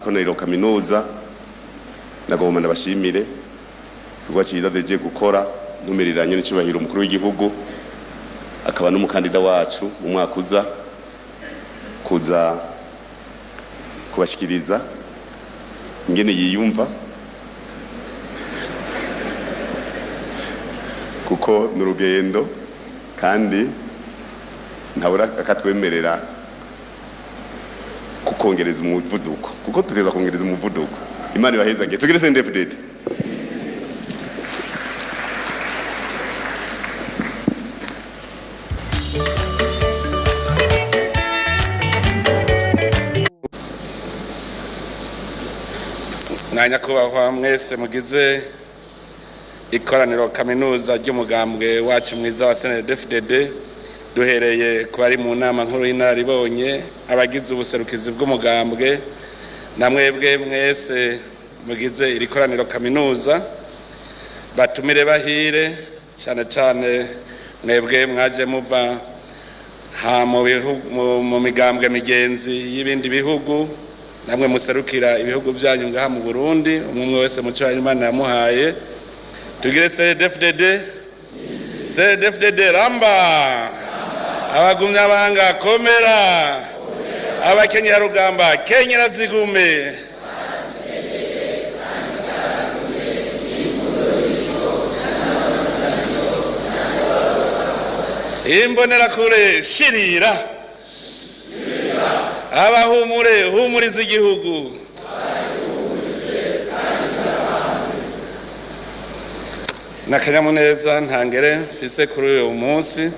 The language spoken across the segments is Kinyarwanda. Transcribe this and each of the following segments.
Ikoraniro kaminuza, nagomba ndabashimire igikorwa cyiza deje gukora ntumiriranye n'icubahiro umukuru w'igihugu akaba n'umukandida wacu mu mwaka uza kuza kubashikiriza ingene yiyumva, kuko ni urugendo kandi ntabura akatwemerera kukongereza umuvuduko, kuko tuteza kongereza umuvuduko. Imana ibahezagiye. Tugire CNDD-FDD. Mwa nyakubahwa mwese mugize ikoraniro kaminuza ry'umugambwe wacu mwiza wa CNDD-FDD, duhereye ku bari mu nama nkuru y'inararibonye, abagize ubuserukizi bw'umugambwe, na mwebwe mwese mugize iri koraniro kaminuza, batumire bahire, cyane cyane mwebwe mwaje muva ha mu migambwe migenzi y'ibindi bihugu, namwe muserukira ibihugu byanyu ngaha mu Burundi, umwe wese mu cyo Imana yamuhaye. Tugire CNDD-FDD, CNDD-FDD ramba, abagumya banga komera, abakenyera rugamba kenyera zigume. Imbonerakure shirira, abahumure humuriza igihugu. N'akanyamuneza ntangere mfise kuri uyu munsi.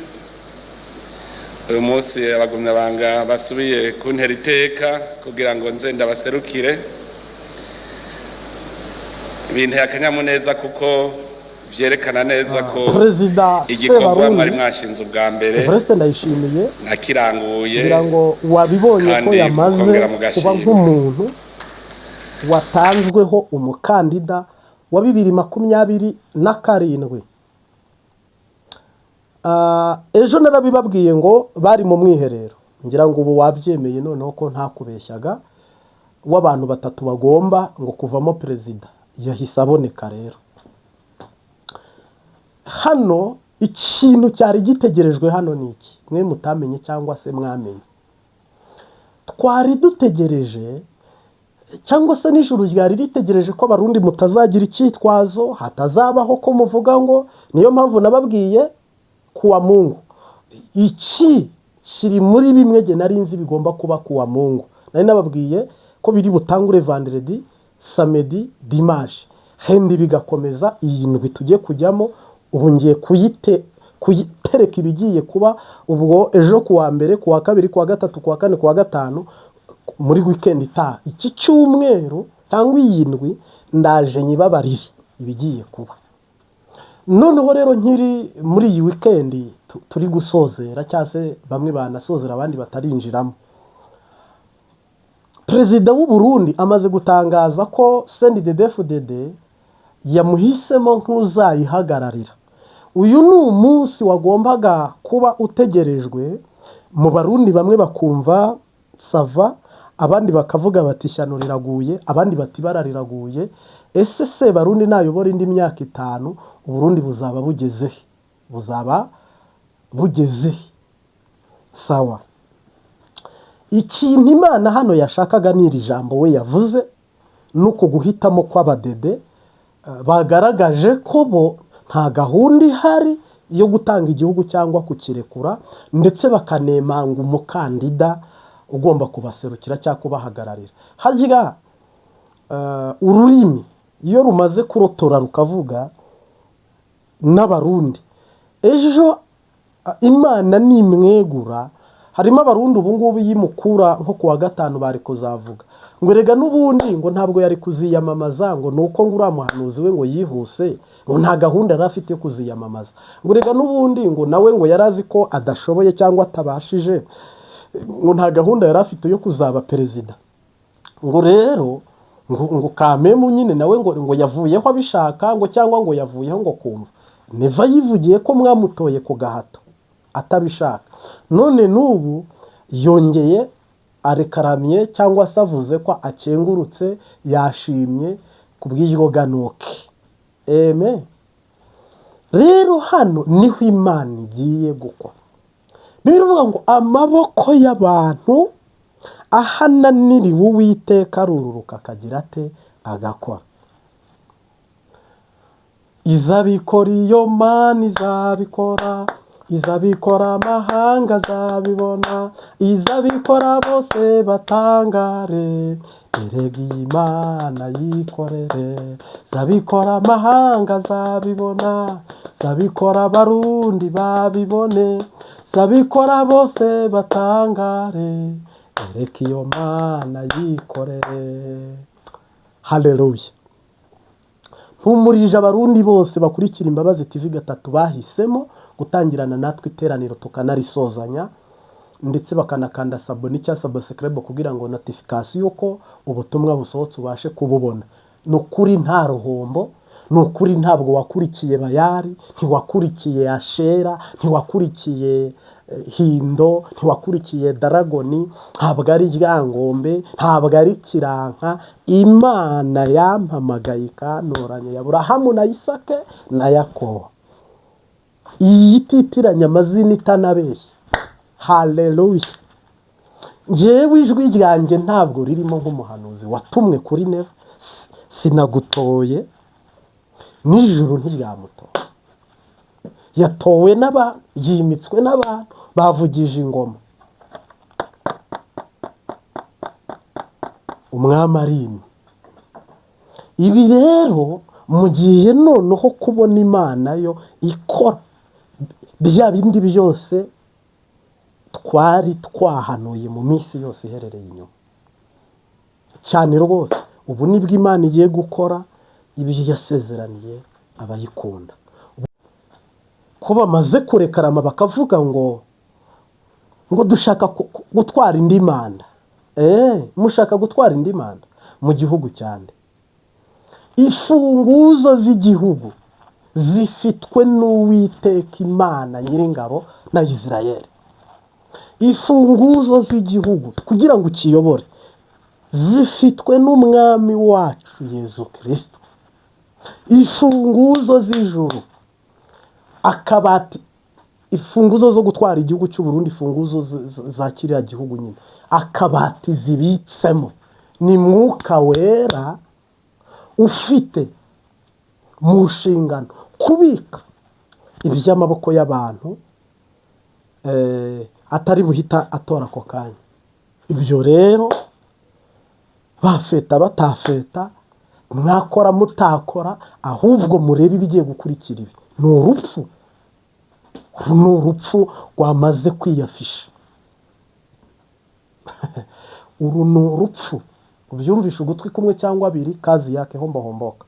Uyu munsi abagumyabanga basubiye kuntera iteka kugira ngo nze ndabaserukire. Binteye akanyamuneza kuko vyerekana neza ko Perezida igikorwa mwari Sebarundi mwashinze ubwa mbere Evariste Ndayishimiye, nakiranguye, kugira ngo wabibonye ko kandi yamaze mukongera kuba mugashima. nk'umuntu watanzweho umukandida wa 2027. Ejo narabibabwiye ngo bari mu mwiherero, ngira ngo ubu wabyemeye noneho ko ntakubeshyaga, w'abantu batatu bagomba ngo kuvamo perezida yahise aboneka. Rero hano ikintu cyari gitegerejwe hano ni iki mwe mutamenye cyangwa se mwamenye? Twari dutegereje, cyangwa se n'ijuru ryari ritegereje, ko Abarundi mutazagira icyitwazo, hatazabaho ko muvuga ngo niyo mpamvu nababwiye kuwa Mungu. Iki kiri muri bimwe jye nari nzi bigomba kuba kuwa Mungu. Nari nababwiye ko biri butangure vendredi, samedi, dimanche, hendi bigakomeza iyi ndwi tugiye kujyamo. Ubu ngiye kuyitereka ibigiye kuba ubwo ejo kuwa mbere, kuwa kabiri, kuwa gatatu, kuwa kane, kuwa gatanu, muri weekend itaha, iki cyumweru cyangwa iyi ndwi ndaje nyibabarire ibigiye kuba. Noneho rero nkiri muri iyi weekend turi gusozera, cyangwa se bamwe banasozera abandi batarinjiramo, perezida w'u Burundi amaze gutangaza ko CNDD-FDD yamuhisemo nk'uzayihagararira. Uyu ni umunsi wagombaga kuba utegerejwe mu Barundi, bamwe bakumva ça va, abandi bakavuga bati ishyano riraguye, abandi bati ibara riraguye. Ese Sebarundi nayobora indi myaka 5, Uburundi buzaba bugeze he? Buzaba bugeze he? Sawa, ikintu Imana hano yashakaga ni iri jambo we yavuze, ni uku guhitamo kw'abadede bagaragaje ko bo nta gahunda ihari yo gutanga igihugu cyangwa kukirekura, ndetse bakanemanga umukandida ugomba kubaserukira cyangwa kubahagararira. Harya ururimi iyo rumaze kurotora rukavuga n'Abarundi ejo Imana nimwegura, harimo Abarundi ubu ngubu yimukura nko kuwa gatanu bari kuzavuga ngo erega n'ubundi ngo ntabwo yari kuziyamamaza, ngo ni uko ngo uriya muhanuzi we ngo yihuse, ngo nta gahunda yari afite yo kuziyamamaza, ngo erega n'ubundi ngo nawe ngo yari azi ko adashoboye cyangwa atabashije, ngo nta gahunda yari afite yo kuzaba perezida, ngo rero ngo kamemu nyine nawe ngo yavuyeho abishaka, ngo cyangwa ngo yavuyeho ngo kumva Neva yivugiye ko mwamutoye ku gahato atabishaka. None n'ubu yongeye Arekaramye cyangwa se avuze ko akengurutse, yashimye ku bw'iryo ganuke. Eme rero hano niho Imana igiye gukora. Bibiliya ivuga ngo amaboko y'abantu ahananiriwe Uwiteka arururuka akagira ate? Agakora. Izabikora iyo Mana, izabikora, izabikora, amahanga azabibona, izabikora bose batangare. Erega iyi Mana yikorere, izabikora amahanga azabibona, izabikora Abarundi babibone, izabikora bose batangare. Ereka iyo Mana yikorere. Haleluya! Mpumurije Abarundi bose bakurikira Imbabazi TV gatatu, bahisemo gutangirana natwe iteraniro tukanarisozanya, ndetse bakanakanda s'abonner cyangwa subscribe kugira ngo notification ko ubutumwa busohotse ubashe kububona. Ni ukuri nta ruhombo, ni ukuri ntabwo wakurikiye Bayari, ntiwakurikiye Ashera, ntiwakurikiye Hindo, ntiwakurikiye Daragoni, ntabwo ari Ryangombe, ntabwo ari Kiranka. Imana yampamagaye ikantoranya ya Aburahamu na Isake na Yakobo, iyi ititiranya amazina, itanabeshya. Haleluya! Njyewe ijwi ryanjye ntabwo ririmo nk'umuhanuzi watumwe kuri Neva. Sinagutoye, n'ijuru ntiryamutora. Yatowe n'abantu, yimitswe n'abantu bavugije ingoma, umwami arimye. Ibi rero mugiye noneho kubona Imana yo ikora bya bindi byose twari twahanuye mu minsi yose iherereye inyuma cyane rwose. Ubu nibwo Imana igiye gukora ibyo yasezeraniye abayikunda. Ko bamaze kurekarama bakavuga ngo dushaka gutwara indi manda. Mushaka gutwara indi manda mu gihugu cyane? Imfunguzo z'igihugu zifitwe n'Uwiteka Imana Nyiringabo na Isirayeli. Imfunguzo z'igihugu kugira ngo ukiyobore zifitwe n'Umwami wacu Yezu Kirisito. Imfunguzo z'ijuru, akabati, imfunguzo zo gutwara igihugu cy'u Burundi, imfunguzo za kiriya gihugu nyine, akabati zibitsemo ni Mwuka Wera ufite mu nshingano kubika iby'amaboko y'abantu atari buhita atora ako kanya. Ibyo rero bafeta batafeta, mwakora mutakora, ahubwo murebe ibigiye gukurikira. Ibi ni urupfu, uru ni urupfu rwamaze kwiyafisha. Uru ni urupfu, ubyumvishe ugutwi kumwe cyangwa abiri, kazi yake homba homboka.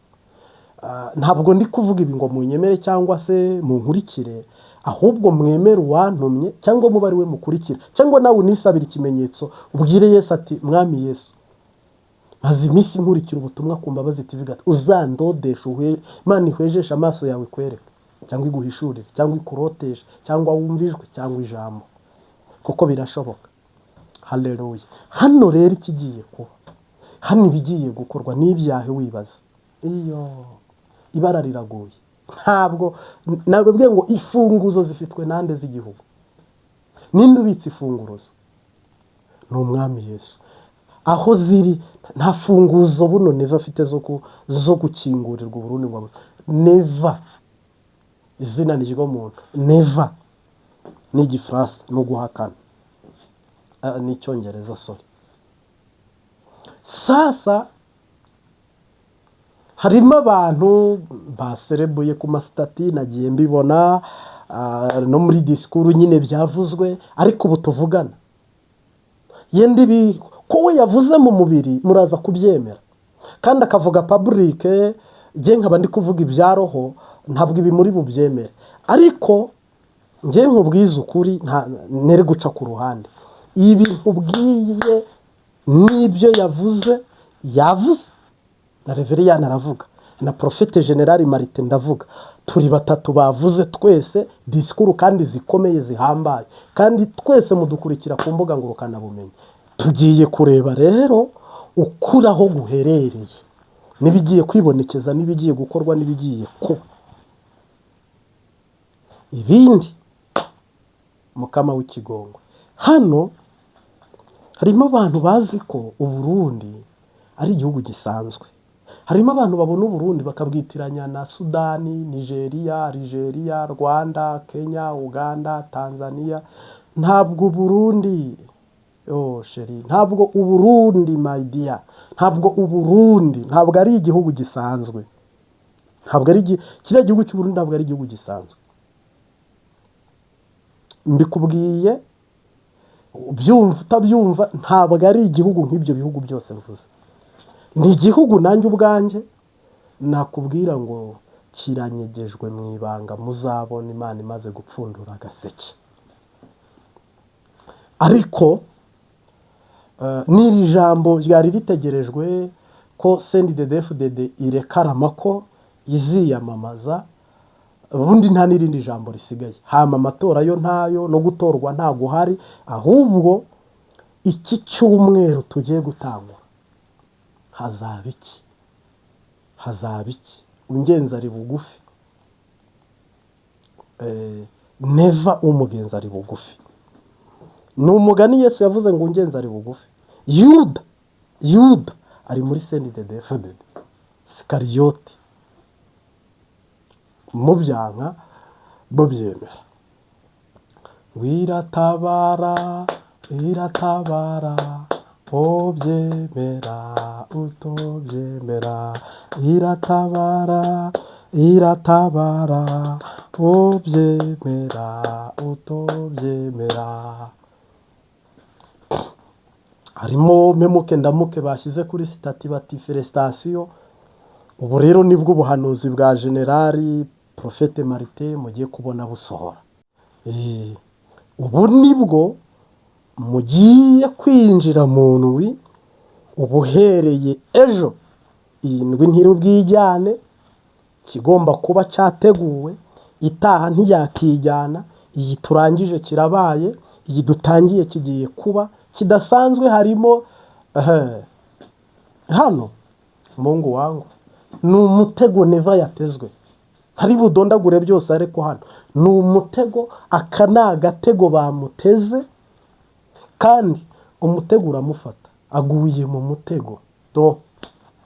Ntabwo ndi kuvuga ibi ngo munyemere cyangwa se munkurikire, ahubwo mwemere uwantumye cyangwa mube ari we mukurikira, cyangwa nawe unisabire ikimenyetso, ubwire Yesu ati: "Mwami Yesu, maze iminsi nkurikira ubutumwa ku Mbabazi TV gato, uzandodeshe, Imana ihwejeshe amaso yawe ikwereke cyangwa iguhishurire cyangwa ikuroteshe cyangwa wumve ijwi cyangwa ijambo, kuko birashoboka." Haleluya! Hano rero ikigiye kuba hano, ibigiye gukorwa n'ibyahe wibaza, iyo ibara riraguye. Ntabwo nababwiye ngo imfunguzo zifitwe nande z'igihugu? Ninde ubitse imfunguzo? Ni Umwami Yesu. Aho ziri nta funguzo buno Neva afite zo gukingurirwa Uburundi ngo Neva, izina ni ryo muntu. Neva ni Igifaransa, ni uguhakana. Ni Icyongereza, sorry. Sasa harimo abantu baserebuye ku ma status, nagiye mbibona no muri disikuru nyine byavuzwe, ariko ubu tuvugana yenda ibi ko we yavuze mu mubiri muraza kubyemera, kandi akavuga public, njye nkaba ndi kuvuga ibya roho, ntabwo ibi muri bubyemere. Ariko njye nkubwize ukuri, nere guca ku ruhande. Ibi nkubwiye n'ibyo yavuze, yavuze na Reveriyani aravuga, na Prophète Général Marite ndavuga, turi batatu bavuze twese disikuru kandi zikomeye zihambaye, kandi twese mudukurikira ku mbuga ngurukanabumenyi. Tugiye kureba rero ukuri aho guherereye, n'ibigiye kwibonekeza, n'ibigiye gukorwa, n'ibigiye kuba. Ibindi mukama w'ikigongwe. Hano harimo abantu bazi ko Uburundi ari igihugu gisanzwe. Harimo abantu babona Uburundi bakabwitiranya na Sudani, Nigeria, Algeria, Rwanda, Kenya, Uganda, Tanzania. Ntabwo Uburundi, oh chéri, ntabwo Uburundi, my dear, ntabwo Uburundi, ntabwo ari igihugu gisanzwe. Ntabwo ari kiriya gihugu cy'Uburundi ntabwo ari igihugu gisanzwe. Mbikubwiye ubyumva utabyumva, ntabwo ari igihugu nk'ibyo bihugu byose mvuze. Ni igihugu nanjye ubwanjye nakubwira ngo kiranyegejwe mu ibanga, muzabona Imana imaze gupfundura agaseke. Ariko n'iri jambo ryari ritegerejwe ko CNDD-FDD irekarama ko iziyamamaza, ubundi nta n'irindi jambo risigaye. Hama amatora yo ntayo, no gutorwa ntago uhari, ahubwo iki cyumweru tugiye gutangwa hazaba iki? Hazaba iki? Ungenzi ari bugufi. Neva umugenzi ari bugufi. Ni umugani Yesu yavuze ngo ungenzi ari bugufi. Yuda ari muri CNDD-FDD, Sikariyoti, mubyanka mubyemera. Wiratabara, iratabara, ubyemera utobyemera, iratabara, iratabara, ubyemera utobyemera. Harimo memuke ndamuke bashyize kuri status bati félicitations. Ubu rero nibwo ubuhanuzi bwa général prophète Martin mugiye kubona busohora. Ubu nibwo mugiye kwinjira mu ndwi, ubuhereye ejo iyi ndwi ntirubwijyane, kigomba kuba cyateguwe, itaha ntiyakijyana, iyi turangije kirabaye, iyi dutangiye kigiye kuba kidasanzwe. Harimo hano Mungu wangu, ni umutego Neva yatezwe. Ntari budondagure byose, ariko hano ni umutego, aka ni agatego bamuteze, kandi umutego uramufata, aguye mu mutego. Do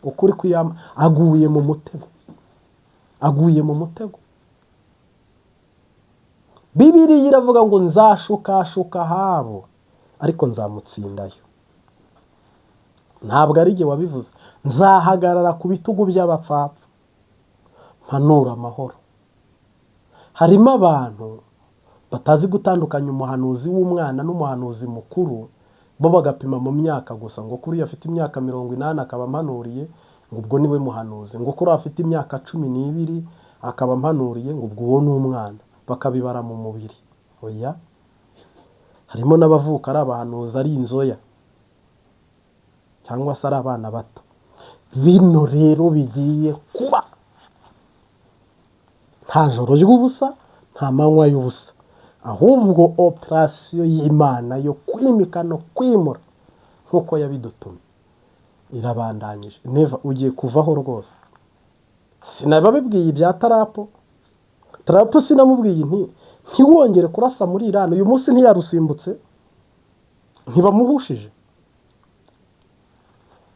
ukuri kwiyama, aguye mu mutego, aguye mu mutego. Bibiliya iravuga ngo nzashukashuka Ahabu ariko nzamutsindayo. Ntabwo ari jye wabivuze. Nzahagarara ku bitugu by'abapfapfa mpanura amahoro. Harimo abantu batazi gutandukanya umuhanuzi w'umwana n'umuhanuzi mukuru, bo bagapima mu myaka gusa, ngo kuriya afite imyaka 80 akaba ampanuriye, ngo ubwo niwe muhanuzi, ngo kuriya afite imyaka 12 akaba ampanuriye, ngo ubwo uwo ni umwana, bakabibara mu mubiri. Oya, harimo n'abavuka ari abahanuzi, ari inzoya cyangwa se ari abana bato. Bino rero bigiye kuba nta joro ry'ubusa, nta manywa y'ubusa, ahubwo opération y'Imana yo kwimika no kwimura nk'uko yabidutumye irabandanyije. Neva ugiye kuvaho rwose. Sinababibwiye ibya Trump? Trump sinamubwiye nti ntiwongere kurasa muri Irani? Uyu munsi ntiyarusimbutse, ntibamuhushije.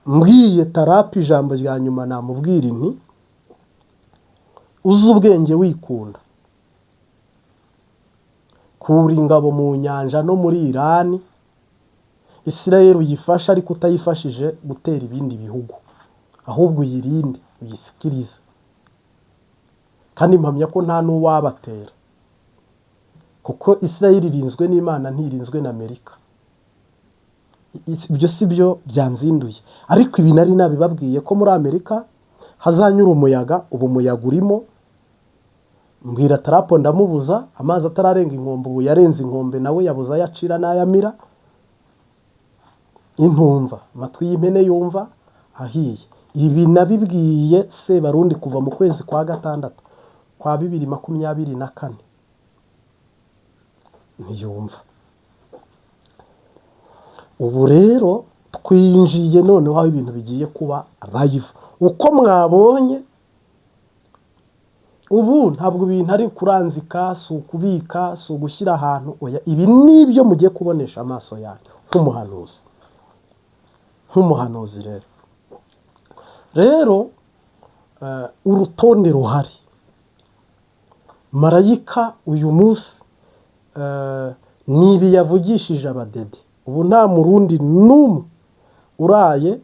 Mbwiye Trump ijambo rya nyuma, namubwira nti uzi ubwenge wikunda, kura ingabo mu nyanja no muri Irani, Isirayeli uyifashe ariko utayifashije gutera ibindi bihugu, ahubwo uyirinde, uyisikirize. Kandi mpamya ko nta n'uwabatera, kuko Isirayeli irinzwe n'Imana, ntirinzwe na Amerika. Ibyo si byo byanzinduye, ariko ibi nari nabibabwiye ko muri Amerika hazanyura umuyaga. Ubu umuyaga urimo. Mbwira Trump, ndamubuza amazi atararenga inkombe. Ubu yarenze inkombe, nawe yabuze ayo acira n'ayamira. Intumva amatwi y'impene yumva ahiye. Ibi nabibwiye Sebarundi kuva mu kwezi kwa gatandatu kwa 2024, ntiyumva. Ubu rero twinjiye noneho aho ibintu bigiye kuba live. Uko mwabonye ubu, ntabwo ibintu ari kuranzika, si ukubika, si ugushyira ahantu. Oya, ibi ni ibyo mugiye kubonesha amaso yanyu nk'umuhanuzi. Nk'umuhanuzi rero, urutonde ruhari. Marayika uyu munsi ni ibi yavugishije abadede. Ubu nta Murundi n'umwe uraye.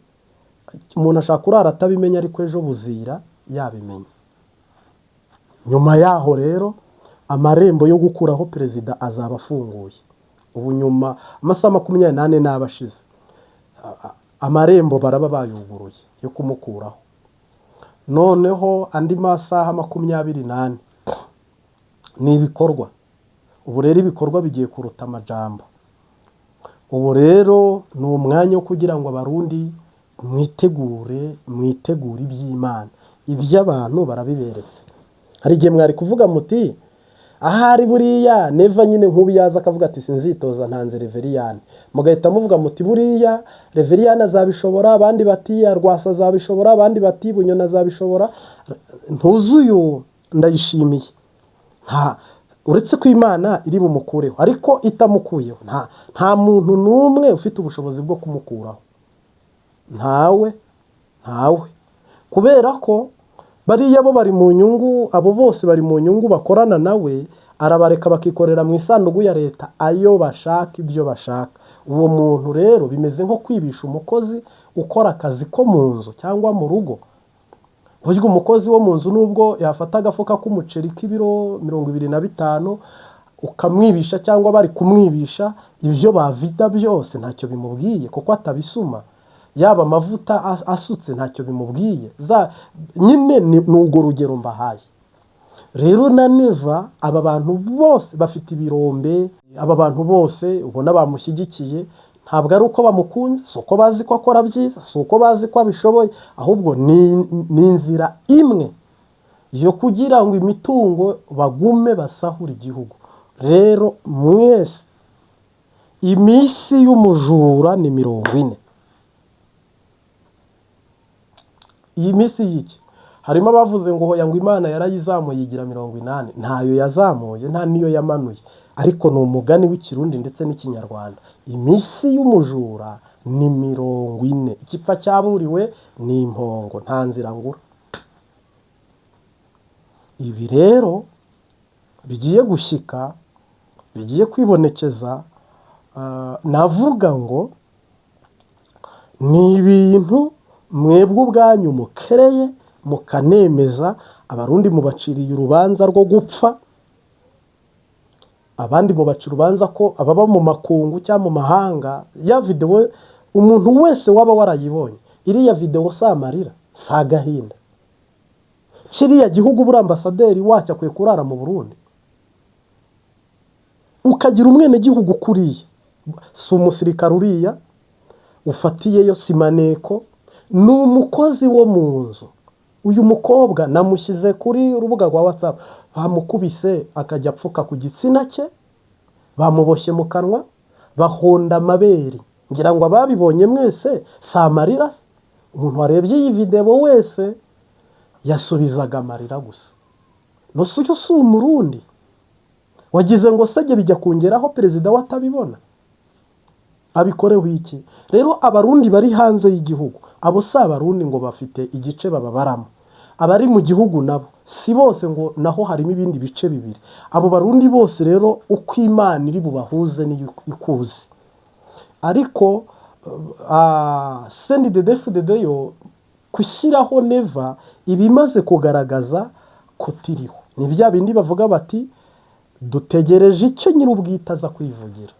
Umuntu ashaka kurara atabimenya, ariko ejo buzira yabimenya. Nyuma yaho rero amarembo yo gukuraho perezida azaba afunguye. Ubu nyuma amasaha 24 n'aba ashize, amarembo baraba bayuguruye yo kumukuraho. Noneho andi masaha 24 ni ibikorwa. Ubu rero ibikorwa bigiye kuruta amajambo. Ubu rero ni umwanya wo kugira ngo Abarundi mwitegure, mwitegure iby'Imana. Iby'abantu barabiberetse. Hari igihe mwari kuvuga muti ahari buriya Neva nyine nk'ubu yaza akavuga ati: "Sinzitoza, ntanze Reveriyani," mugahita muvuga muti: "Buriya Reveriyani azabishobora," abandi bati: "Rwasa azabishobora," abandi bati: "Bunyoni azabishobora." Ntuzuyu Ndayishimiye, nta uretse ko Imana iri bumukureho, ariko itamukuyeho nta muntu n'umwe ufite ubushobozi bwo kumukuraho. Ntawe, ntawe, kubera ko bariya bo bari mu nyungu. Abo bose bari mu nyungu, bakorana nawe, arabareka bakikorera mu isanduku ya leta ayo bashaka, ibyo bashaka. Uwo muntu rero bimeze nko kwibisha umukozi ukora akazi ko mu nzu cyangwa mu rugo. Burya umukozi wo mu nzu, nubwo yafata agafuka k'umuceri k'ibiro 25 ukamwibisha cyangwa bari kumwibisha, ibyo bavida byose ntacyo bimubwiye kuko atabisuma. Yaba amavuta asutse, ntacyo bimubwiye. Nyine ni urwo rugero mbahaye. Rero na Neva, aba bantu bose bafite ibirombe, aba bantu bose ubona bamushyigikiye, ntabwo ari uko bamukunze, si uko bazi ko akora byiza, si uko bazi ko abishoboye, ahubwo ni inzira imwe yo kugira ngo imitungo bagume basahure igihugu. Rero mwese, iminsi y'umujura ni 40. Iyi minsi y'iki? Harimo abavuze ngo hoya, ngo Imana yarayizamuye igira 80. Ntayo yazamuye, nta n'iyo yamanuye, ariko ni umugani w'Ikirundi ndetse n'Ikinyarwanda. Iminsi y'umujura ni 40. Igipfa cyaburiwe ni impongo, nta nzira ngura. Ibi rero bigiye gushyika, bigiye kwibonekeza. Navuga ngo ni ibintu mwebwe ubwanyu mukereye mukanemeza. Abarundi mubaciriye urubanza rwo gupfa, abandi mubaca urubanza ko ababa mu makungu cyangwa mu mahanga. Ya videwo, umuntu wese waba warayibonye iriya videwo, si amarira, si agahinda? Kiriya gihugu buriya ambasaderi wacyo akwiye kurara mu Burundi. Ukagira umwenegihugu kuriya, si umusirikare uriya ufatiyeyo, si maneko, ni umukozi wo mu nzu. Uyu mukobwa namushyize kuri urubuga rwa WhatsApp. Bamukubise akajya apfuka ku gitsina cye, bamuboshye mu kanwa, bahonda amabere. Ngira ngo ababibonye mwese, si amarira se? Umuntu warebye iyi videwo wese yasubizaga amarira gusa. Nose uyu si Umurundi? Wagize ngo sege bijya kongeraho perezida we atabibona, abikoreho iki? Rero Abarundi bari hanze y'igihugu, abo si Abarundi ngo bafite igice bababaramo. Abari mu gihugu nabo si bose, ngo naho harimo ibindi bice bibiri. Abo Barundi bose rero, uko Imana iri bubahuze niyo ikuzi. Ariko CNDD-FDD yo gushyiraho Neva ibimaze kugaragaza ko tiriho, ni bya bindi bavuga bati: "Dutegereje icyo nyir'ubwite aza kwivugira,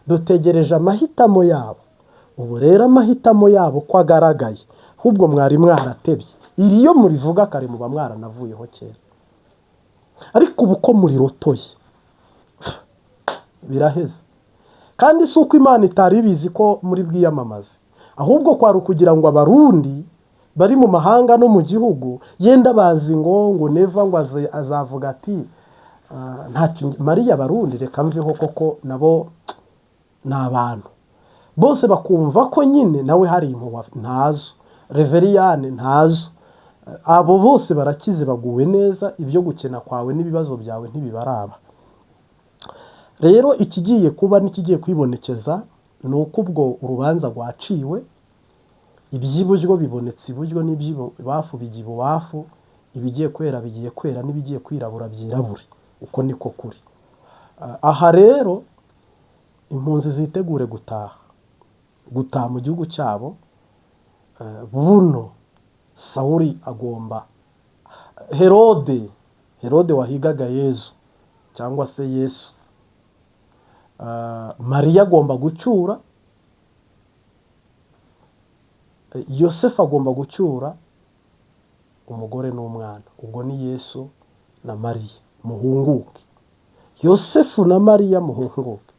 dutegereje amahitamo yabo." Ubu rero amahitamo yabo ko agaragaye, ahubwo mwari mwaratebye. Iri iyo murivuga kare muba mwaranavuyeho kera, ariko ubu ko murirotoye biraheze. Kandi si uko Imana itari ibizi ko muri bwiyamamaze, ahubwo kwari ukugira ngo Abarundi bari mu mahanga no mu gihugu yenda bazi ngo Neva ngo azavuga ati: "Ntacyo mariya Abarundi, reka mveho," koko nabo ni abantu. Bose bakumva ko nyine nawe hari impuhwe ntazo, Reveriyane ntazo. Abo bose barakize, baguwe neza, ibyo gukena kwawe n'ibibazo byawe ntibibaraba. Rero ikigiye kuba n'ikigiye kwibonekeza ni uko ubwo urubanza rwaciwe, iby'iburyo bibonetse iburyo n'iby'ibubafu bijya ibubafu, ibigiye kwera bigiye kwera n'ibigiye kwirabura byirabure. Uko niko kuri. Aha rero impunzi zitegure gutaha, gutaha mu gihugu cyabo. Buno Sawuli agomba, Herode wahigaga Yezu cyangwa se Yesu, Mariya agomba gucyura, Yosefu agomba gucyura umugore n'umwana. Ubwo ni Yesu na Mariya muhunguke, Yosefu na Mariya muhunguke,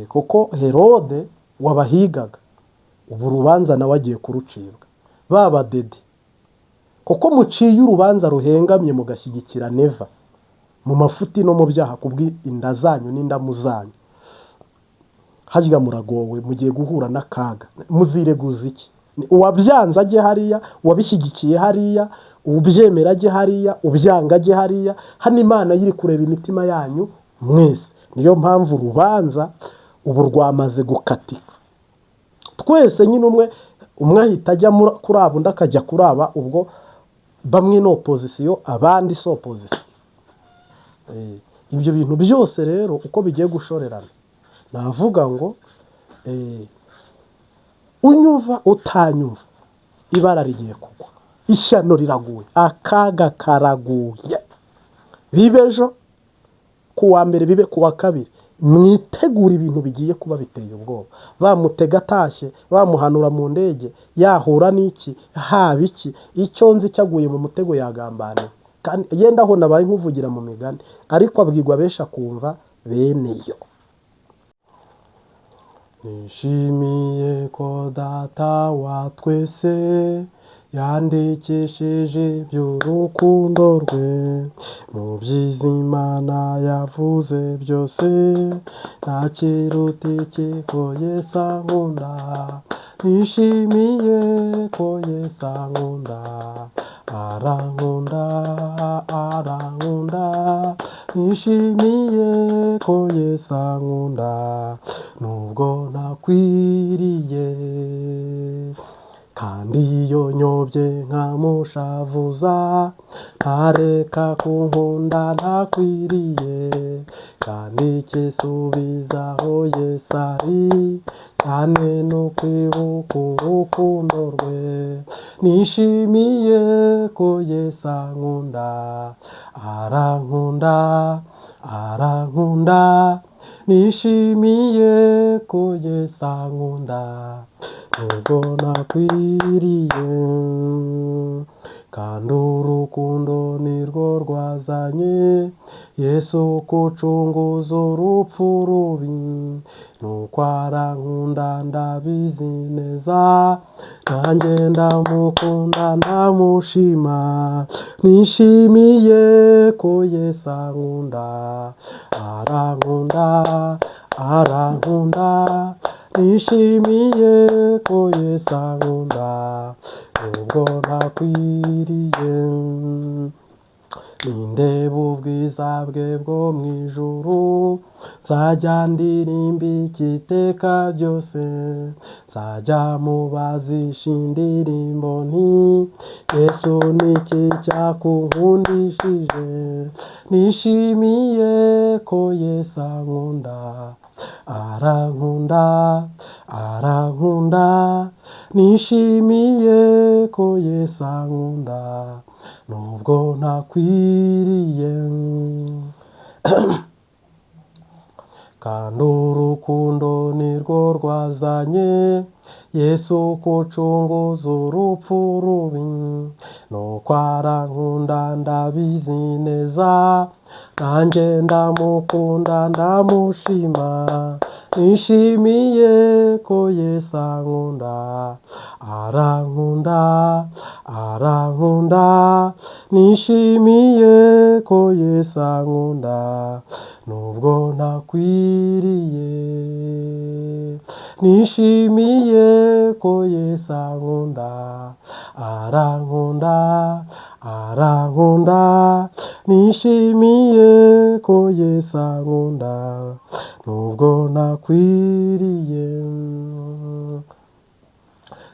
kuko Herode wabahigaga ubu urubanza nawe agiye kurucibwa. Baba dede, kuko muciye urubanza ruhengamye mugashyigikira Neva mu mafuti no mu byaha kubw'inda zanyu n'indamu zanyu, harya muragowe, mugiye guhura n'akaga. Muzireguza iki? Uwabyanze ajye hariya, uwabishyigikiye hariya, ubyemera ajye hariya, ubyanga ajye hariya. Hano Imana yiri kureba imitima yanyu mwese. Niyo mpamvu urubanza ubu rwamaze gukatika twese nyine, umwe ahita ajya kuri aba, undi akajya kuri aba. Ubwo bamwe ni opozisiyo, abandi si opozisiyo. Ibyo bintu byose rero uko bigiye gushorerana, navuga ngo unyumva utanyumva, ibara rigiye kugwa, ishyano riraguye, akaga karaguye. Bibe ejo ku wa mbere, bibe ku wa kabiri, mwitegure ibintu bigiye kuba biteye ubwoba. Bamutega atashye, bamuhanura mu ndege, yahura n'iki, haba iki, icyo nzi cyaguye mu mutego yagambaniwe. Kandi yenda aho nabaye nkuvugira mu migani, ariko abwirwa benshi akumva bene yo. Nishimiye ko data wa twese yandikishije iby'urukundo rwe, mu byiza Imana yavuze byose, nta kiruta iki ko Yesu ankunda. Nishimiye ko Yesu ankunda, arankunda, arankunda. Nishimiye ko Yesu ankunda, nubwo ntakwiriye. Kandi iyo nyobye nkamushavuza, ntareka kunkunda ntakwiriye. Kandi ikisubizaho Yesu ari, cyane no kwibuka urukundo rwe. Nishimiye ko Yesu ankunda, arankunda, arankunda. Nishimiye ko Yesu ankunda, nubwo nakwiriye. Kandi urukundo nirwo rwazanye Yesu kucunguza urupfu rubi, nuko arankunda ndabizi neza, nanjye ndamukunda ndamushima. Nishimiye ko Yesu ankunda, arankunda, arankunda. Nishimiye ko Yesu ankunda, nubwo ntakwiriye. Nindeba ubwiza bwe bwo mu ijuru, nzajya ndirimba iteka ryose, nzajya mubazisha indirimbo nti Yesu niki cyakunkundishije. Nishimiye ko Yesu ankunda, arankunda, arankunda. Nishimiye ko Yesu ankunda, nubwo ntakwiriye. Kandi urukundo nirwo rwazanye Yesu kucunguza urupfu rubi, nuko arankunda ndabizi neza, nanjye ndamukunda ndamushima. Nishimiye ko Yesu ankunda, arankunda, arankunda. Nishimiye ko Yesu ankunda, Nubwo ntakwiriye, nishimiye ko Yesu ankunda, arankunda, arankunda. Nishimiye ko Yesu ankunda, nubwo ntakwiriye.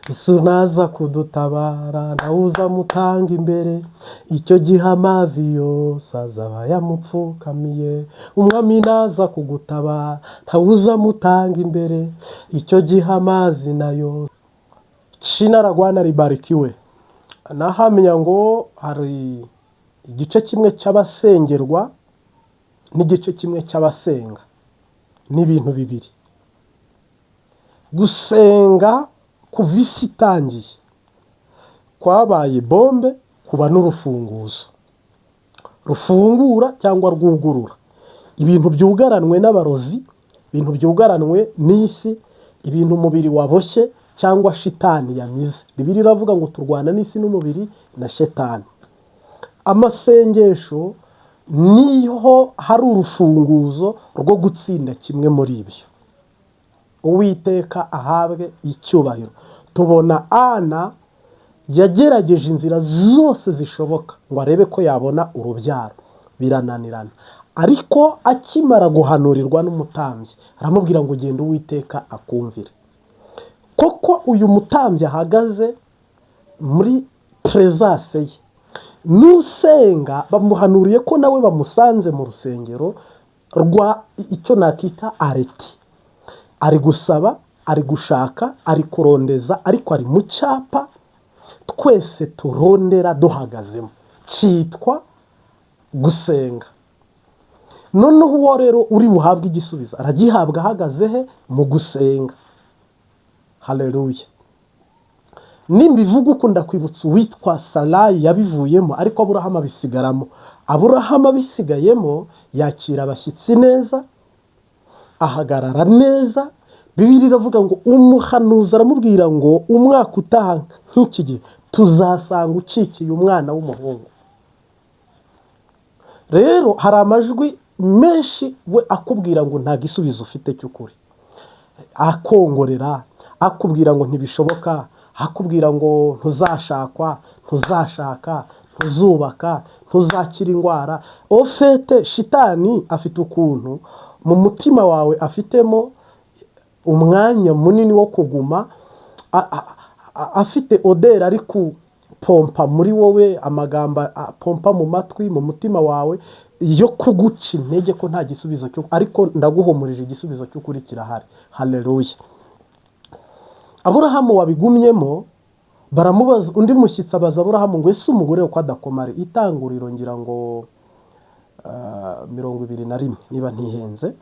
Yesu naza kudutabara, nawe uzamutanga imbere. Icyo gihe amavi yose azaba yamupfukamiye. Umwami naza kugutabara, ntawe uzamutanga imbere. Icyo gihe amazi nayo. Jina la Bwana libarikiwe. Nahamya ngo hari igice kimwe cy'abasengerwa n'igice kimwe cy'abasenga, n'ibintu bibiri. Gusenga kuva isi itangiye kwabaye bombe, kuba n'urufunguzo rufungura cyangwa rwugurura ibintu byugaranwe n'abarozi, ibintu byugaranwe n'isi, ibintu umubiri waboshye cyangwa shitani yamize. Bibiliya iravuga ngo turwana n'isi n'umubiri na shetani. Amasengesho niho hari urufunguzo rwo gutsinda kimwe muri ibyo. Uwiteka ahabwe icyubahiro. Tubona Ana yagerageje inzira zose zishoboka ngo arebe ko yabona urubyaro, birananirana. Ariko akimara guhanurirwa n'umutambyi, aramubwira ngo genda, Uwiteka akumvire. Koko uyu mutambyi ahagaze muri presence ye n'usenga, bamuhanuriye ko nawe bamusanze mu rusengero rwa icyo nakita areti. Ari gusaba, ari gushaka, ari kurondeza, ariko ari mu cyapa twese turondera duhagazemo cyitwa gusenga. Noneho uwo rero uri buhabwe igisubizo aragihabwa ahagaze he? Mu gusenga. Haleluya! Nimbivuga ukunda kwibutsa uwitwa Sarayi yabivuyemo, ariko Aburahamu abisigaramo. Aburahamu abisigayemo yakira abashyitsi neza, ahagarara neza. Bibiliya iravuga ngo umuhanuzi aramubwira ngo umwaka utaha nk'iki gihe tuzasanga ukikiye umwana w'umuhungu. Rero hari amajwi menshi we akubwira ngo nta gisubizo ufite cy'ukuri, akongorera, akubwira ngo ntibishoboka, akubwira ngo ntuzashakwa, ntuzashaka, ntuzubaka, ntuzakira indwara. Au fait, shitani afite ukuntu mu mutima wawe afitemo umwanya munini wo kuguma afite odeur, ari kupompa muri wowe amagambo apompa mu matwi, mu mutima wawe, yo kuguca intege ko nta gisubizo cyo. Ariko ndaguhumurije, igisubizo cy'ukuri kirahari. Haleluya! Aburahamu wabigumyemo, baramubaza, undi mushyitsi abaza Aburahamu ngo ese umugore we ko adakomare? Itanguriro ngira ngo 21 niba ntihenze,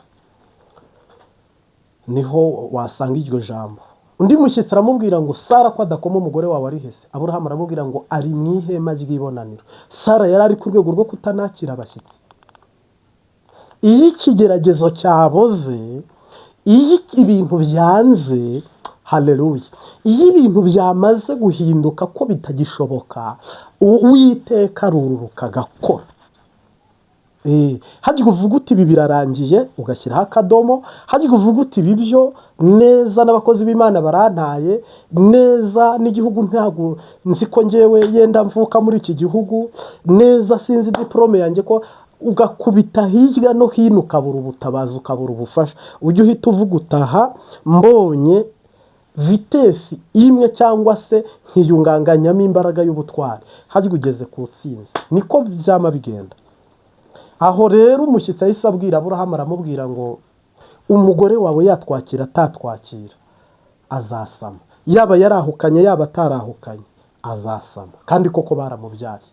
niho wasanga iryo jambo. Undi mushyitsi aramubwira ngo Sara ko adakoma, umugore wawe ari hese? Aburahamu aramubwira ngo ari mu ihema ry'ibonaniro. Sara yari ari ku rwego rwo kutanakira abashyitsi. Iyo ikigeragezo cyaboze, iyo ibintu byanze, haleluya, iyo ibintu byamaze guhinduka ko bitagishoboka, Uwiteka arururuka agakora. Hajya uvuga uti ibi birarangiye, ugashyiraho akadomo. Hajya uvuga uti ibi byo neza n'abakozi b'Imana barantaye neza, n'igihugu ntabwo nzi ko ngewe yenda mvuka muri iki gihugu neza, sinzi diporome yanjye ko, ugakubita hirya no hino ukabura ubutabazi, ukabura ubufasha, ujye uhita uvuga utaha mbonye vitesse imwe cyangwa se nkiyunganganyamo imbaraga y'ubutwari, hajya ugeze ku tsinzi. Niko byama bigenda. Aho rero umushyitsi ahise abwira Aburahamu, aramubwira ngo umugore wawe yatwakira atatwakira azasama, yaba yarahukanye yaba atarahukanye azasama. Kandi koko baramubyaye.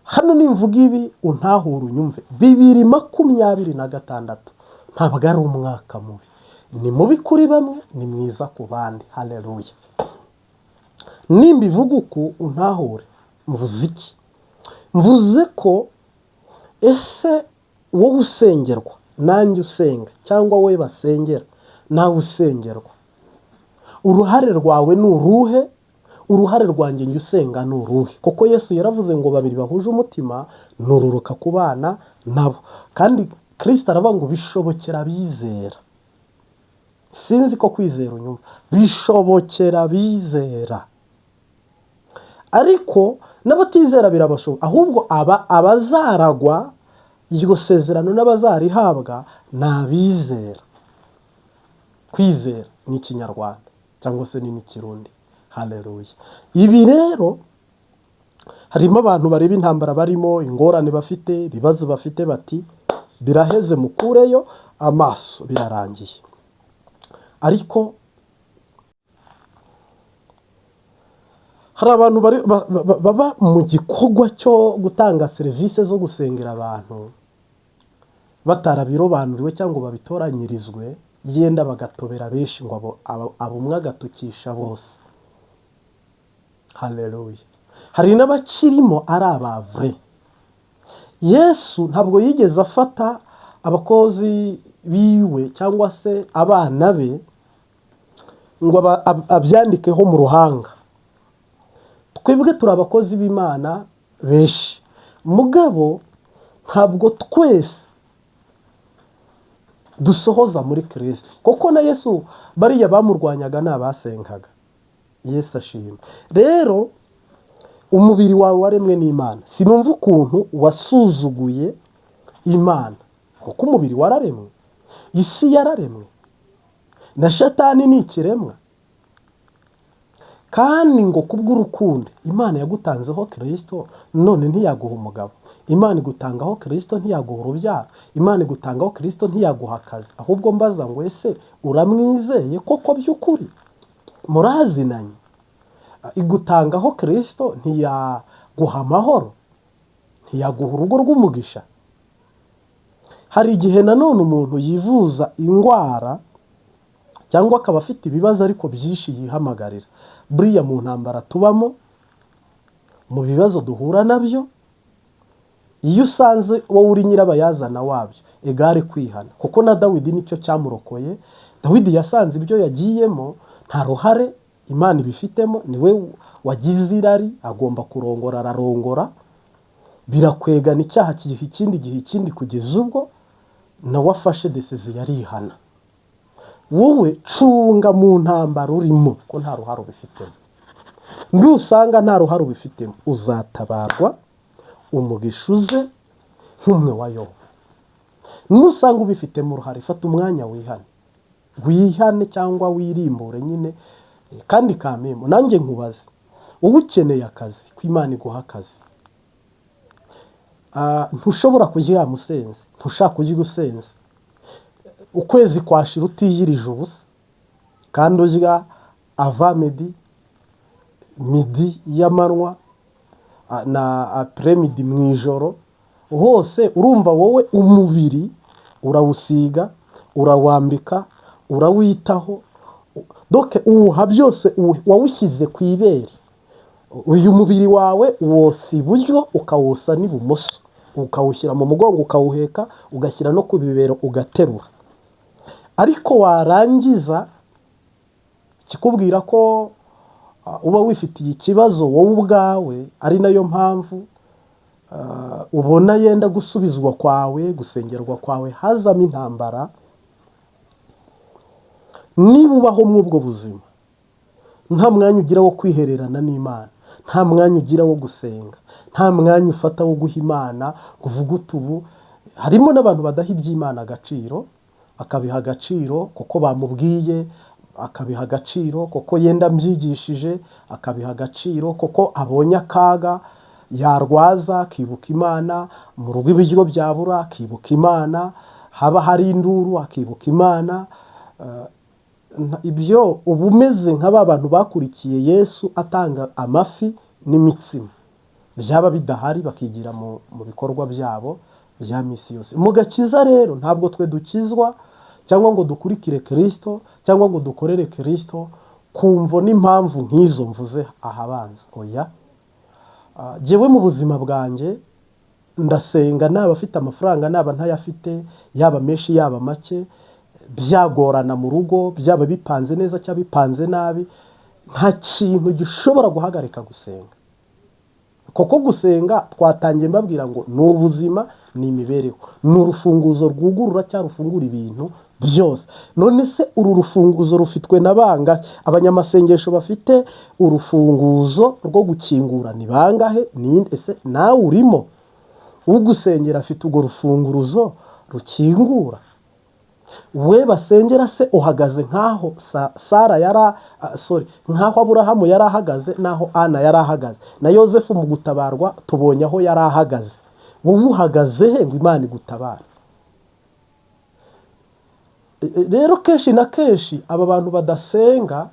Hano nimvuga ibi untahure, unyumve. 2026 ntabwo ari umwaka mubi. Ni mubi kuri bamwe, ni mwiza ku bandi. Haleluya! Nimba ivuga uku untahure. Mvuze iki? Mvuze ko ese wowe usengerwa, nanjye usenga, cyangwa wowe basengera, nawe usengerwa, uruhare rwawe ni uruhe? Uruhare rwanjye njye usenga ni uruhe? Kuko Yesu yaravuze ngo babiri bahuje umutima nururuka ku bana nabo. Kandi Kirisito aravuga ngo bishobokera abizera. Sinzi ko kwizera unyumva, bishobokera abizera, ariko n'abatizera birabashoboka. Ahubwo aba abazaragwa iryo sezerano n'abazarihabwa ni abizera. Kwizera ni Ikinyarwanda cyangwa se ni n'Ikirundi. Haleluya! Ibi rero harimo abantu bareba intambara barimo, ingorane bafite, ibibazo bafite, bati biraheze, mukureyo amaso, birarangiye. Ariko hari abantu baba mu gikorwa cyo gutanga serivisi zo gusengera abantu batarabirobanuriwe cyangwa babitoranyirizwe, yenda bagatobera benshi ngo abo umwe agatukisha bose. Haleluya! Hari n'abakirimo ari abavure. Yesu ntabwo yigeze afata abakozi biwe cyangwa se abana be ngo abyandikeho mu ruhanga. Twebwe turi abakozi b'Imana benshi, mugabo ntabwo twese dusohoza muri Kirisito, kuko na Yesu bariya bamurwanyaga ni abasengaga. Yesu ashimwe. Rero umubiri wawe waremwe n'Imana, sinumva ukuntu wasuzuguye Imana, kuko umubiri wararemwe, isi yararemwe, na Shatani ni ikiremwa. Kandi ngo kubw'urukundo Imana yagutanzeho Kirisito, none ntiyaguha umugabo. Imana igutangaho Kirisito, ntiyaguha urubyaro. Imana igutangaho Kirisito, ntiyaguha akazi. Ahubwo mbaza ngo ese uramwizeye koko by'ukuri? Murazinanye? Igutangaho Kirisito, ntiyaguha amahoro, ntiyaguha urugo rw'umugisha. Hari igihe nanone umuntu yivuza indwara cyangwa akaba afite ibibazo ariko byinshi yihamagarira. Buriya mu ntambara tubamo, mu bibazo duhura nabyo, iyo usanze wowe uri nyirabayazana wabyo, egare kwihana, kuko na Dawidi nicyo cyamurokoye. Dawidi yasanze ibyo yagiyemo nta ruhare Imana ibifitemo, niwe wagize irari, agomba kurongora, ararongora, birakwegana icyaha kigiha ikindi, gihe ikindi, kugeza ubwo nawe afashe décision yarihana. Wowe cunga mu ntambara urimo ko nta ruhare ubifitemo. Nusanga nta ruhare ubifitemo, uzatabarwa, umugisha uze nk'umwe wa Yobu. Nusanga ubifitemo uruhare, fata umwanya wihane, wihane cyangwa wirimbure nyine. Kandi kamemo nanjye nkubaze, wowe ukeneye akazi, ko Imana iguha akazi, ntushobora kuryama usenze, ntushaka kurya usenze, ukwezi kwashira utiyirije ubusa, kandi urya avant-midi, midi y'amanywa na après-midi mu ijoro hose. Urumva wowe umubiri urawusiga, urawambika, urawitaho, donc uwuha byose, wawushyize ku ibere. Uyu mubiri wawe wosa iburyo, ukawosa n'ibumoso, ukawushyira mu mugongo, ukawuheka, ugashyira no ku bibero, ugaterura. Ariko warangiza kikubwira ko uba wifitiye ikibazo wowe ubwawe, ari nayo mpamvu ubona yenda gusubizwa kwawe, gusengerwa kwawe hazamo intambara. Niba ubaho muri ubwo buzima, nta mwanya ugira wo kwihererana n'Imana, nta mwanya ugira wo gusenga, nta mwanya ufata wo guha Imana ngo uvuge uti ubu. Harimo n'abantu badaha iby'Imana agaciro, akabiha agaciro kuko bamubwiye, akabiha agaciro kuko yenda mbyigishije, akabiha agaciro kuko abonye akaga yarwaza akibuka Imana, mu rugo ibiryo byabura akibuka Imana, haba hari induru akibuka Imana. Ibyo uba umeze nka ba bantu bakurikiye Yesu atanga amafi n'imitsima, byaba bidahari bakigira mu bikorwa byabo bya minsi yose. Mu gakiza rero, ntabwo twe dukizwa cyangwa ngo dukurikire Kirisito cyangwa ngo dukorere Kirisito kumvo n'impamvu nk'izo mvuze ahabanza, oya. Jyewe mu buzima bwanjye ndasenga, naba afite amafaranga, naba ntayafite, yaba menshi, yaba make, byagorana mu rugo, byaba bipanze neza cyangwa bipanze nabi, nta kintu gishobora guhagarika gusenga, kuko gusenga twatangiye mbabwira ngo ni ubuzima. Ni imibereho, ni urufunguzo rwugurura cyangwa rufungura ibintu byose. None se uru rufunguzo rufitwe na bangahe? Abanyamasengesho bafite urufunguzo rwo gukingura ni bangahe? Ni ese nawe urimo? Ugusengera afite urwo rufunguzo rukingura? We basengera se uhagaze nk'aho Sara yari, sorry, nk'aho Aburahamu yari ahagaze, n'aho Ana yari ahagaze, na Yosefu mu gutabarwa tubonye aho yari ahagaze. Wowe uhagaze he ngo Imana igutabare? Rero kenshi na kenshi aba bantu badasenga,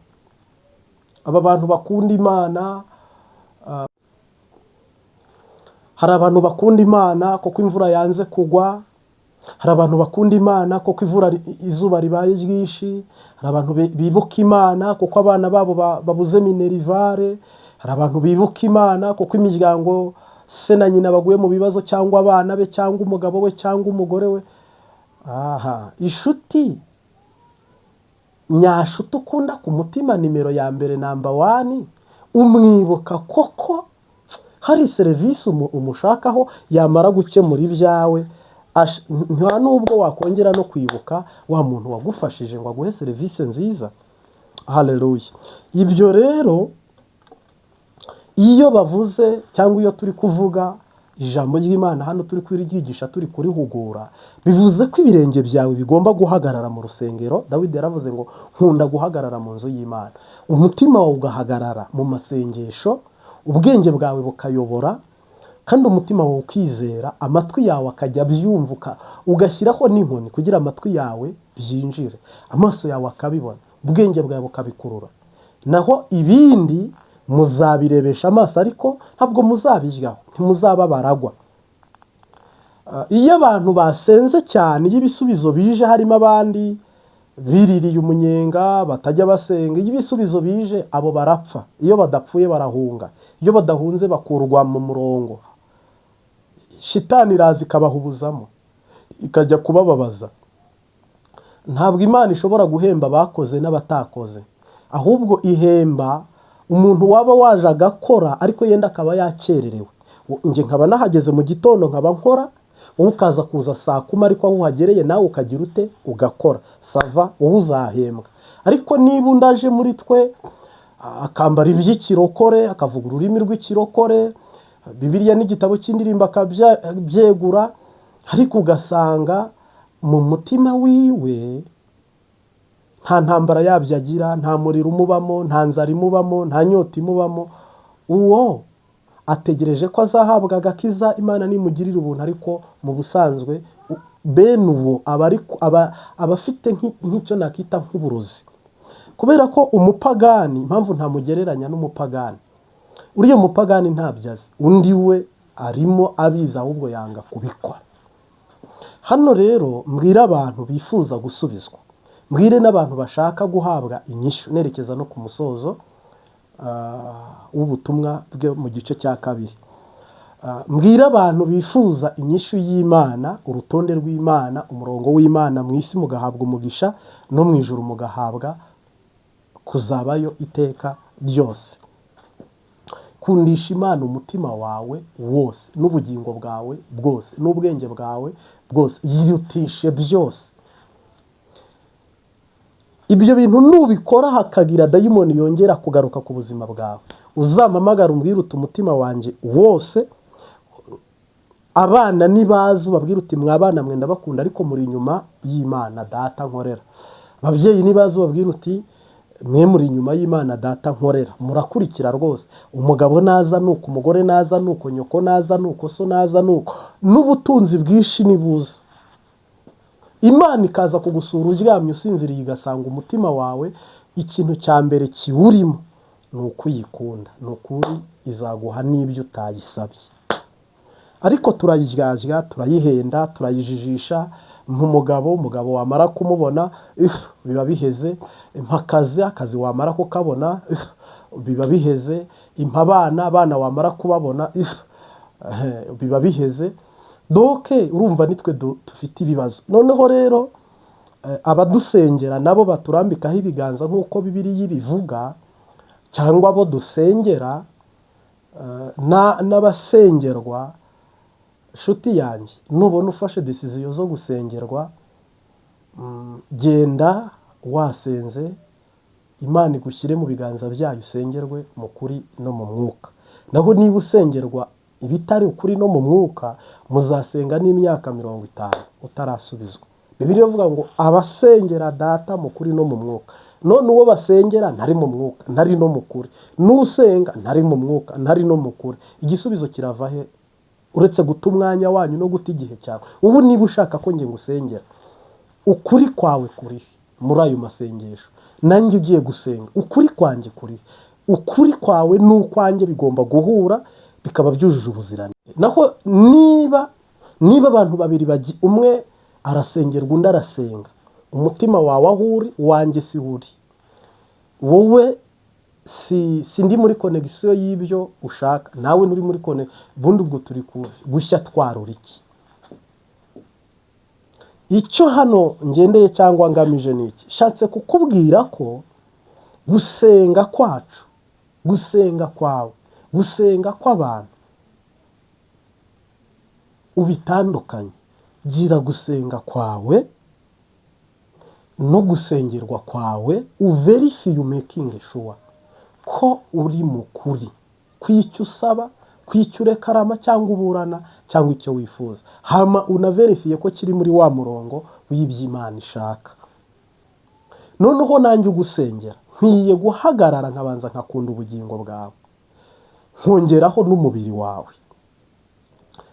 aba bantu bakunda Imana, hari abantu bakunda Imana kuko imvura yanze kugwa, hari abantu bakunda Imana kuko izuba ribaye ryinshi, hari abantu bibuka Imana kuko abana babo babuze minerval, hari abantu bibuka Imana kuko imiryango se na nyina baguye mu bibazo, cyangwa abana be, cyangwa umugabo we, cyangwa umugore we. Aha inshuti nyashuti ukunda ku mutima, nimero ya mbere, number one, umwibuka koko hari serivisi umushakaho, yamara gukemura ibyawe, nta nubwo wakongera no kwibuka wa muntu wagufashije ngo aguhe serivisi nziza. Haleluya! Ibyo rero iyo bavuze cyangwa iyo turi kuvuga ijambo ry'Imana hano, turi kuryigisha, turi kurihugura, bivuze ko ibirenge byawe bigomba guhagarara mu rusengero. Dawidi yaravuze ngo: "Nkunda guhagarara mu nzu y'Imana." Umutima wawe ugahagarara mu masengesho, ubwenge bwawe bukayobora, kandi umutima wawe ukizera, amatwi yawe akajya abyumva, ugashyiraho n'inkoni kugira amatwi yawe byinjire, amaso yawe akabibona, ubwenge bwawe bukabikurura. Naho ibindi muzabirebesha amaso, ariko ntabwo muzabiryaho, ntimuzaba baragwa. Iyo abantu basenze cyane, iyo ibisubizo bije harimo abandi biririye umunyenga batajya basenga, iyo ibisubizo bije abo barapfa. Iyo badapfuye barahunga, iyo badahunze bakurwa mu murongo. Shitani iraza ikabahubuzamo, ikajya kubababaza. Ntabwo Imana ishobora guhemba abakoze n'abatakoze, ahubwo ihemba umuntu waba waje agakora, ariko yenda akaba yakererewe. Njye nkaba nahageze mu gitondo nkaba nkora, wowe ukaza kuza saa 10, ariko aho uhagereye nawe ukagira ute? Ugakora. Ça va, wowe uzahembwa. Ariko niba undi aje muri twe akambara iby'ikirokore, akavuga ururimi rw'ikirokore, Bibiliya n'igitabo cy'indirimbo akabyegura, ariko ugasanga mu mutima wiwe nta ntambara yabyo agira, nta muriro umubamo, nta nzara imubamo, nta nyota imubamo, uwo ategereje ko azahabwa agakiza Imana nimugirira ubuntu. Ariko mu busanzwe bene uwo aba afite nk'icyo nakita nk'uburozi, kubera ko umupagani, impamvu ntamugereranya n'umupagani, uriya mupagani ntabyo azi, undi we arimo abizi, ahubwo yanga kubikora. Hano rero mbwire abantu bifuza gusubizwa, mbwire n'abantu bashaka guhabwa inyishu, nerekeza no ku musozo w'ubutumwa bwe mu gice cya kabiri. Mbwire abantu bifuza inyishu y'Imana, urutonde rw'Imana, umurongo w'Imana mu isi mugahabwa umugisha, no mu ijuru mugahabwa kuzabayo iteka ryose. Kundisha Imana umutima wawe wose, n'ubugingo bwawe bwose, n'ubwenge bwawe bwose, yirutishe byose. Ibyo bintu nubikora, hakagira dayimoni yongera kugaruka ku buzima bwawe, uzampamagara umbwire uti: "Umutima wanjye wose." Abana nibaza ubabwire uti: "Mwabana mwe, ndabakunda, ariko muri inyuma y'Imana Data nkorera." Ababyeyi nibaza ubabwire uti: "Mwe muri inyuma y'Imana Data nkorera, murakurikira rwose." Umugabo naza nuko, umugore naza nuko, nyoko naza nuko, so naza nuko, n'ubutunzi bwinshi nibuza, Imana ikaza kugusura uryamye usinziriye, igasanga umutima wawe ikintu cya mbere kiwurimo ni ukuyikunda, ni ukuri izaguha n'ibyo utayisabye. Ariko turayiryarya, turayihenda, turayijijisha. Nk'umugabo, umugabo wamara kumubona biba biheze. Impa akazi, akazi wamara kukabona biba biheze. Impa abana, abana wamara kubabona biba biheze. Donc urumva nitwe dufite ibibazo. Noneho rero abadusengera nabo baturambikaho ibiganza nk'uko Bibiliya ibivuga, cyangwa abo dusengera n'abasengerwa. Nshuti yanjye, nubona ufashe décision zo gusengerwa, genda wasenze, Imana igushyire mu biganza byayo, usengerwe mu kuri no mu mwuka. Naho niba usengerwa ibitari ukuri no mu mwuka, muzasenga n'imyaka 50 utarasubizwa. Bibiliya ivuga ngo abasengera Data mu kuri no mu mwuka. None uwo basengera ntari mu mwuka, ntari no mu kuri, n'usenga ntari mu mwuka, ntari no mu kuri, igisubizo kirava he, uretse guta umwanya wanyu no guta igihe cyawe? Ubu niba ushaka ko njye ngusengera, ukuri kwawe kuri muri ayo masengesho? Nanjye ugiye gusenga, ukuri kwanjye kuri? Ukuri kwawe n'ukwanjye bigomba guhura, bikaba byujuje ubuziranenge. Naho niba abantu babiri umwe arasengerwa, undi arasenga, umutima wawe aho uri, uwanjye si uri, wowe si ndi muri connexion y'ibyo ushaka, nawe nturi muri connexion, ubundi ubwo turi gushya twarura iki? Icyo hano ngendeye cyangwa ngamije ni iki? Shatse kukubwira ko gusenga kwacu, gusenga kwawe, gusenga kw'abantu ubitandukanye. Gira gusenga kwawe no gusengerwa kwawe, uverifiye, umakinge sure ko uri mu kuri kw'icyo usaba, kw'icyo urekarama cyangwa uburana cyangwa icyo wifuza, hama unaverifiye ko kiri muri wa murongo w'iby'Imana ishaka. Noneho nanjye ugusengera nkwiye guhagarara, nkabanza nkakunda ubugingo bwawe, nkongeraho n'umubiri wawe,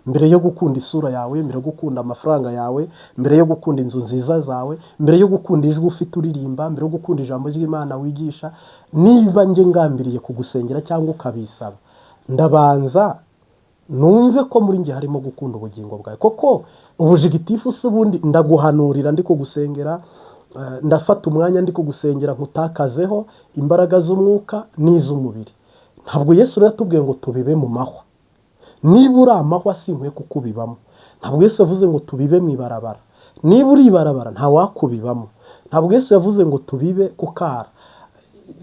mbere yo gukunda isura yawe, mbere yo gukunda amafaranga yawe, mbere yo gukunda inzu nziza zawe, mbere yo gukunda ijwi ufite uririmba, mbere yo gukunda ijambo ry'Imana wigisha. Niba njye ngambiriye kugusengera cyangwa ukabisaba, ndabanza numve ko muri njye harimo gukunda ubugingo bwawe koko. Ubujigitifu si ubundi ndaguhanurira ndi kugusengera, ndafata umwanya ndi kugusengera nkutakazeho imbaraga z'umwuka n'iz'umubiri. Ntabwo Yesu rero yatubwiye ngo tubibe mu mahwa. Niba uri amahwa, sinkwiye kukubibamo. Ntabwo Yesu yavuze ngo tubibe mu ibarabara. Niba uri ibarabara, ntawakubibamo. Ntabwo Yesu yavuze ngo tubibe ku kara,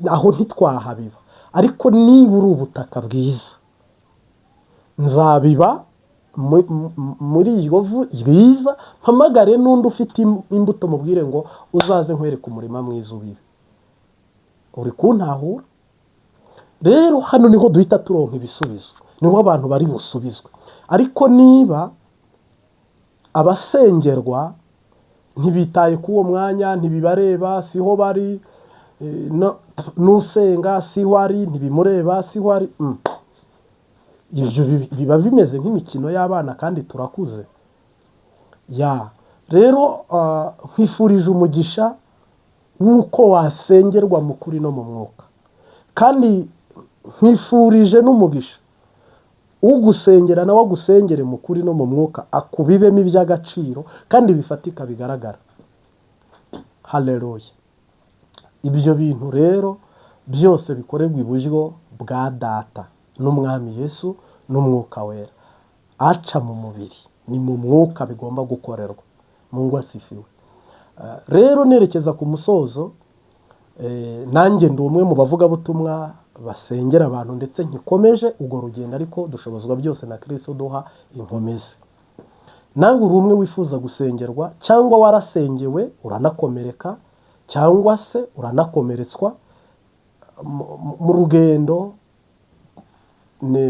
aho ntitwahabiba. Ariko niba uri ubutaka bwiza, nzabiba muri iryo vu ryiza, mpamagare n'undi ufite imbuto, mubwire ngo uzaze nkwereke umurima mwiza ubibe. Uri kuntahura? Rero hano niho duhita turonka ibisubizo, niho abantu bari busubizwe. Ariko niba abasengerwa ntibitaye k'uwo mwanya, ntibibareba, siho bari, n'usenga siho ari, ntibimureba, siho ari, Ibyo biba bimeze nk'imikino y'abana kandi turakuze. Ya rero, nkwifurije umugisha w'uko wasengerwa mu kuri no mu mwuka, kandi nkwifurije n'umugisha ugusengera nawe agusengere mu kuri no mu mwuka, akubibemo iby'agaciro kandi bifatika bigaragara. Haleluya! Ibyo bintu rero byose bikorerwa iburyo bwa Data n'Umwami Yesu n'Umwuka Wera aca mu mubiri, ni mu mwuka bigomba gukorerwa. Mungu asifiwe. Rero nerekeza ku musozo, nanjye ndi umwe mu bavugabutumwa basengera abantu, ndetse nkikomeje urwo rugendo, ariko dushobozwa byose na Kirisito duha inkomezi. Nawe uri umwe wifuza gusengerwa, cyangwa warasengewe uranakomereka, cyangwa se uranakomeretswa mu rugendo,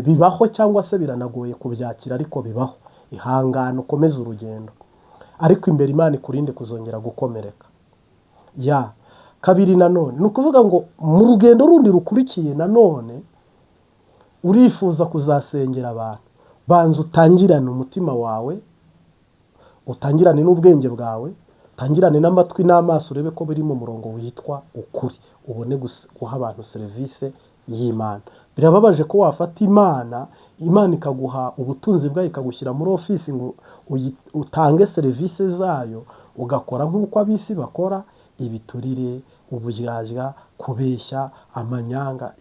bibaho, cyangwa se biranagoye kubyakira, ariko bibaho. Ihangane, ukomeze urugendo, ariko imbere Imana ikurinde kuzongera gukomereka. Ya kabiri nanone ni ukuvuga ngo mu rugendo rundi rukurikiye nanone urifuza kuzasengera abantu, banza utangirane umutima wawe, utangirane n'ubwenge bwawe, utangirane n'amatwi n'amaso, urebe ko biri mu murongo witwa ukuri, ubone guha abantu serivisi y'Imana. Birababaje ko wafata Imana, Imana ikaguha ubutunzi bwayo, ikagushyira muri ofisi ngo utange serivisi zayo, ugakora nk'uko ab'isi bakora: ibiturire, uburyarya, kubeshya, amanyanga.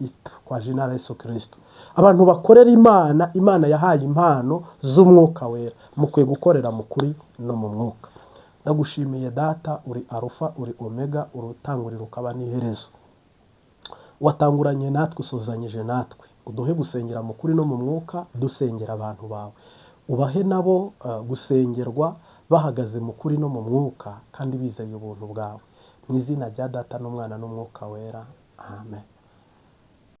Kwa jina la Yesu Kirisito, abantu bakorera Imana, Imana yahaye impano z'Umwuka Wera, mukwiye gukorera mu kuri no mu mwuka. Ndagushimiye Data, uri Arufa, uri Omega, uri utangurira ukaba n'iherezo. Watanguranye natwe, usozanyije natwe. Uduhe gusengera mu kuri no mu mwuka, dusengera abantu bawe. Ubahe nabo gusengerwa bahagaze mu kuri no mu mwuka kandi bizeye ubuntu bwawe. Mu izina rya Data n'Umwana n'Umwuka Wera. Amen.